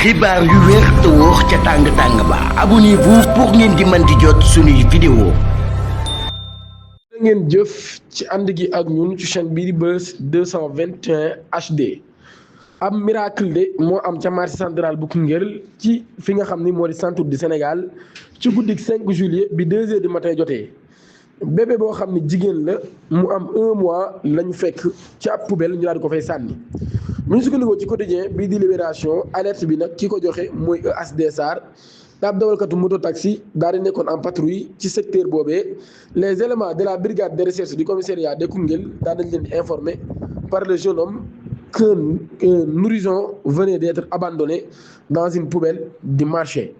xibaar yu wér te wóor ca tàng-tàng ba abonnez-vous pour ngeen di mën di jot suñuy vidéo. ngeen jëf ci ànd gi ak ñun ci chaîne bii di Buzz 221 HD. am miracle de moo am ca marché central bu Koungheul ci fi nga xam ni moo di centre du Sénégal ci guddik 5 juillet bi 2 heures du matin jotee bébé boo xam ne jigéen la mu am 1 mois lañu fekk ci ab poubelle ñu daal di ko fay sànni. bu ñu sukkandikoo ci quotidien bii di Libération alerte bi nag ki ko joxe mooy EHD Sarr daab dawalkatu moto taxi daal di nekkoon en patrouille ci secteur boobee les éléments de la brigade de recherche du commissariat de Koungheul daal nañ leen di informé par le jeune homme qu'un nourrisson venait d'être abandonné dans une poubelle du marché.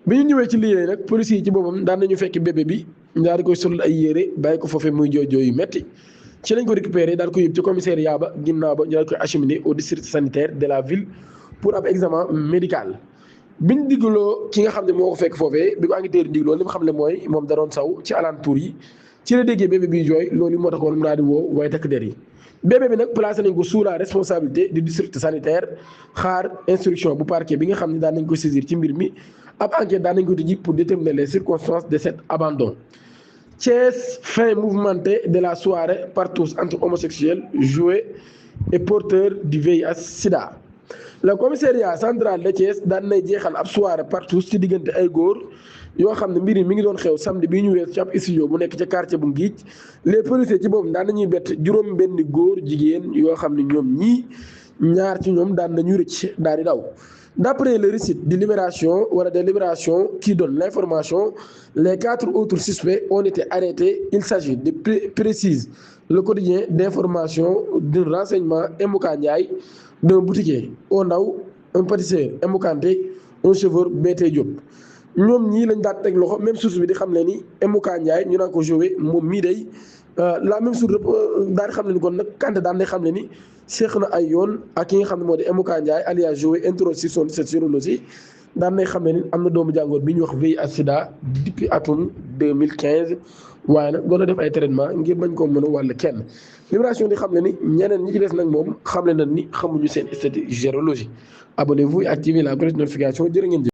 bi ñu ñëwee ci liggéey nag policiers yi ci boppam daan nañu fekk bébé bi daal di koy solal ay yére bàyyi ko foofee muy jooy jooy yu metti ci lañ ko récupéré daal ko yóbbu ci commissariat ba ginnaaw ba ñu daal koy acheminé au district sanitaire de la ville pour ab examen médical. biñ digloo ki nga xam ne moo ko fekk foofee bi ko enquêteur digloo li ma xam ne mooy moom da doon saw ci alentour yi ci la déggee bébé bi jooy loolu moo taxoon mu daal di woo waaye takk der yi. bébé bi nag placé nañ ko sous la responsabilité du district sanitaire xaar instruction bu parquet bi nga xam ne daan nañ ko saisir ci mbir mi ab enquête daan nañ ko tijji pour déterminer les circonstances de cet abandon. Thiès, fin mouvementée de la soirée partouze entre homosexuels, jouets et porteurs du VIH/Sida. Le commissariat central de Thiès daan nay jeexal ab soirée partouze ci diggante ay góor yoo xam ne mbir mi ngi doon xew samedi bii ñu wees ci ab studio bu nekk ca quartier bu Ngiij. Les policiers ci boobu daan nañuy bett juróom benn góor jigéen yoo xam ne ñoom ñii ñaar ci ñoom daan nañu rëcc daal di daw. D'après le récit de Libération wala de Libération qui donne l'information, les 4 autres suspects ont été arrêtés. Il s'agit de précise le quotidien d'information d'un renseignement Emouka Ndiaye, d'un boutiquier au Ndaw, un pâtissier Emoukanté, un chauffeur BT Diop. ñoom ñii lañ daan teg loxo même source bi di xam ne ni Emouka Ndiaye ñu naan ko joué moom mii day la même source daal di xam ne ni kon nag Kanté daan di xam ne ni seex na ay yoon ak ki nga xam ne moo di Emouka Ndiaye alias joué introsé son cette sérologie daan nay xam ne ni am na doomu jàngoor bi ñuy wax VIH/Sida depuis atum 2015 waaye nag doon na def ay traitement ngir bañ koo mën a wàll kenn. Libération di xam ne ni ñeneen ñi ci des nag moom xam ne na ni xamuñu seen statut gérologie. Abonnez-vous et activez la cloche de notification jërë ngeen jëf.